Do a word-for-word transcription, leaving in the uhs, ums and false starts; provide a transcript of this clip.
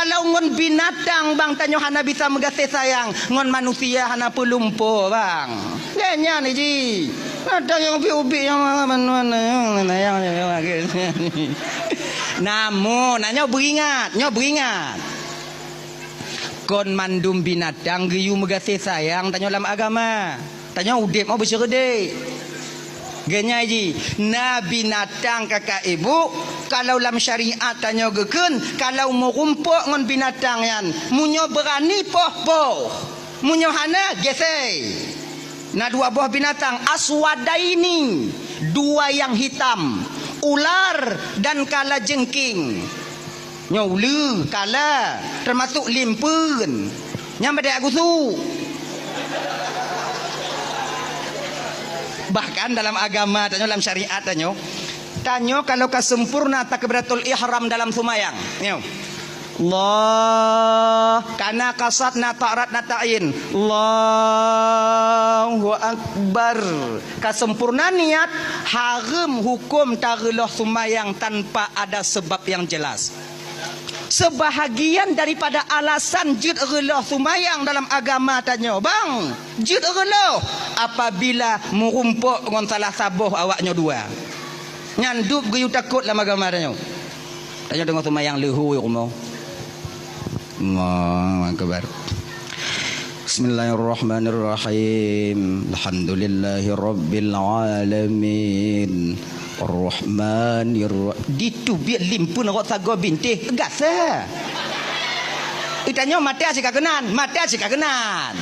Kalau ngon binatang bang tanyoe hana bisa meugaséh sayang, ngon manusia hana peulumpo bang. Nyan, nyan ji. Ada nyang ubit-ubit nyang mana-mana nyang, nyang, nyang, nyang. Namun, nah, nyoe beuingat, nyoe beuingat. Kon mandum binatang geuyue meugaséh sayang tanyoe lam agama. Tanyoe udeb mau beuseureudek. Geunyai ji, na binatang kakak ibu, kalau lam syariat tanyoe geukheun, kalau meurumpok ngon binatang nyan, meunyoe beurani poh-poh, meunyoe hana gesei. Na dua boh binatang, aswadaini, dua yang hitam, ular dan kalajengking. Nyoe uleue, kala, teumasuk limpeuen. Nyang beude gusu. Bahkan dalam agama tanyoe, dalam syariat tanyoe, tanyoe kalau ka sempurna takbiratul ihram dalam seumayang. Nyoe. Allah, kana kasat na ta'rat na ta'in. Allahu Akbar. Ka sempurna niat, hareuem huköm tareuloh seumayang tanpa ada sebab yang jelas. Seubahagian daripada alasan jeuet reuloh seumayang dalam agama tanyoe, bang, jeuet reuloh apabila meurumpok ngon salah saboh awak nyoe dua. Nyan dub geuyue takot lam agama tanyoe. Tanyoe teungoh seumayang leuhô rumoh. Allahu Akbar. Bismillahirrahmanirrahim. Alhamdulillahirabbil alamin. Arrahmanirra-, diteubiet limpeuen rot sagoe bintéh gasa. Itanyoe mata sika keunan, mata sika keunan.